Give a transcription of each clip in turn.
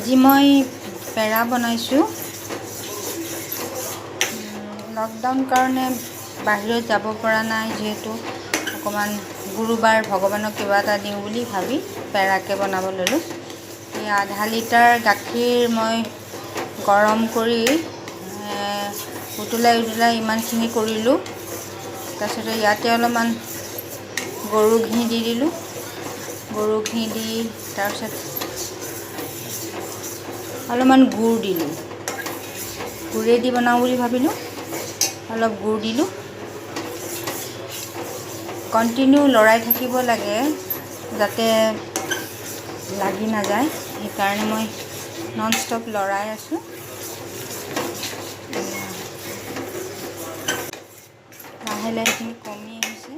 আজি মই পেৰা বনাইছোঁ। লকডাউন কাৰণে বাহিৰত যাব পৰা নাই, যিহেতু অকণমান গুৰুবাৰ ভগৱানক কিবা এটা দিওঁ বুলি ভাবি পেৰাকে বনাব ল'লোঁ। এই আধা লিটাৰ গাখীৰ মই গৰম কৰি উতলাই উতলাই ইমানখিনি কৰিলোঁ। তাৰপিছতে ইয়াতে অলপমান গৰু ঘি দি দিলোঁ। গৰু ঘি দি তাৰপিছত অলপমান গুৰ দিলোঁ। গুৰেদি বনাওঁ বুলি ভাবিলোঁ, অলপ গুৰ দিলোঁ। কণ্টিনিউ লৰাই থাকিব লাগে যাতে লাগি নাযায়, সেইকাৰণে মই নন ষ্টপ লৰাই আছোঁ। লাহে লাহে এইখিনি কমি আহিছে।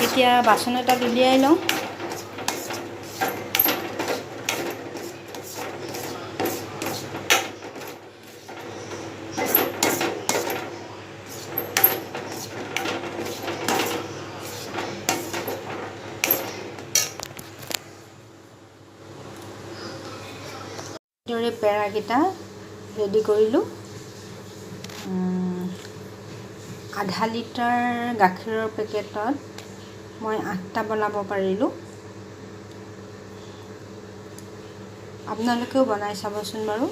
এতিয়া বাচন এটাত উলিয়াই লওঁ। এইদৰে পেৰাকেইটা ৰেডি কৰিলোঁ। আধা লিটাৰ গাখীৰৰ পেকেটত মই 8টা বনাব পাৰিলোঁ। আপোনালোকেও বনাই চাবচোন বাৰু।